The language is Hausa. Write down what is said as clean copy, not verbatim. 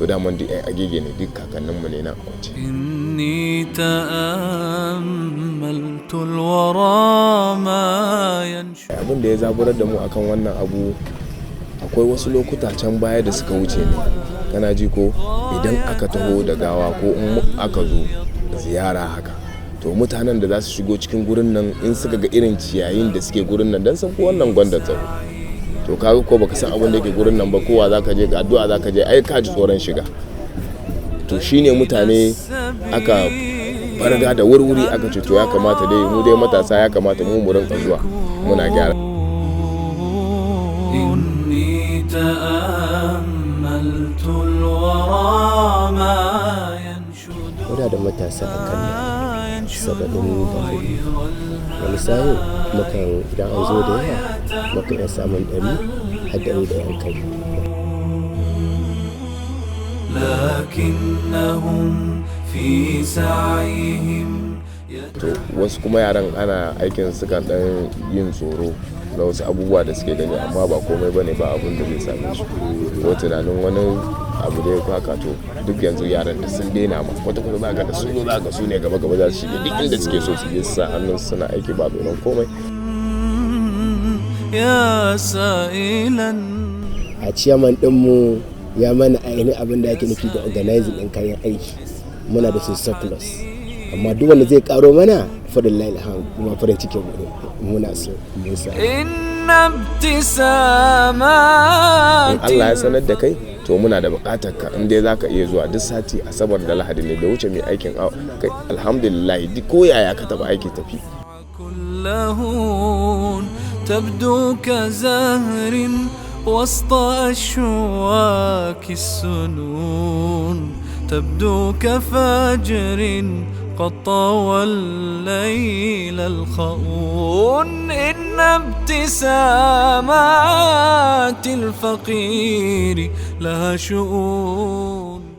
To daman duk 'yan Agege ne, duk kakanninmu ne nan a kwance. إني تأملت الورى ما ينشد. Abin da ya zaburar da mu akan wannan abu, akwai wasu lokuta can baya da suka wuce ne, kana ji ko, idan aka taho da gawa ko in aka zo ziyara haka, to mutanen da za su shigo cikin gurin nan, in suka ga irin ciyayin da suke gurin nan, dan sun fi wannan gwanda tsawo, to kaga ko baka san abin da yake gurin nan ba, kowa zaka je ga addu'a zaka je, ai ka ji tsoron shiga. To shine mutane aka farga da wurwuri, aka ce to ya kamata dai mu dai matasa, ya kamata mu mu rinka zuwa muna gyara. إني تأملت الورى ما ينشد. Muna da matasa akalla 74. Wani sa'in mukan, idan an zo da yawa, mukan iya samun 100 har 100 da yan kai. لكنهم في سعيهم To wasu kuma yaran ana aikin sukan dan yin tsoro na wasu abubuwa da suke gani, amma ba komai bane ba, abun da zai same su ko tunanin wani abu da ya haka. To duk yanzu yaran da sun daina ma kwata kwata, za ka da sun zo, za ka su ne gaba gaba, za su shige duk inda suke so su je, su sa hannun suna aiki ba tsoron komai. يا سائلا. A ciyaman ɗinmu ya mana ainihin abin da ake nufi da organizing ɗin kayan aiki. Muna da su surplus, amma duk wanda zai karo mana, faɗin alhamdu, kuma farin cikin mu ne, muna so musa. إن ابتسامات In Allah ya sanar da kai, to muna da buƙatar ka in dai zaka iya zuwa duk sati, Asabar da Lahadi ne, bai wuce mai aikin kai, alhamdulillah, duk ko yaya ka taba aiki tafi. كلهون تبدو كزهر وسط أشواك السنون، تبدو كفجر قد طوى الليل الخؤون. إن ابتسامات الفقير لها شؤون.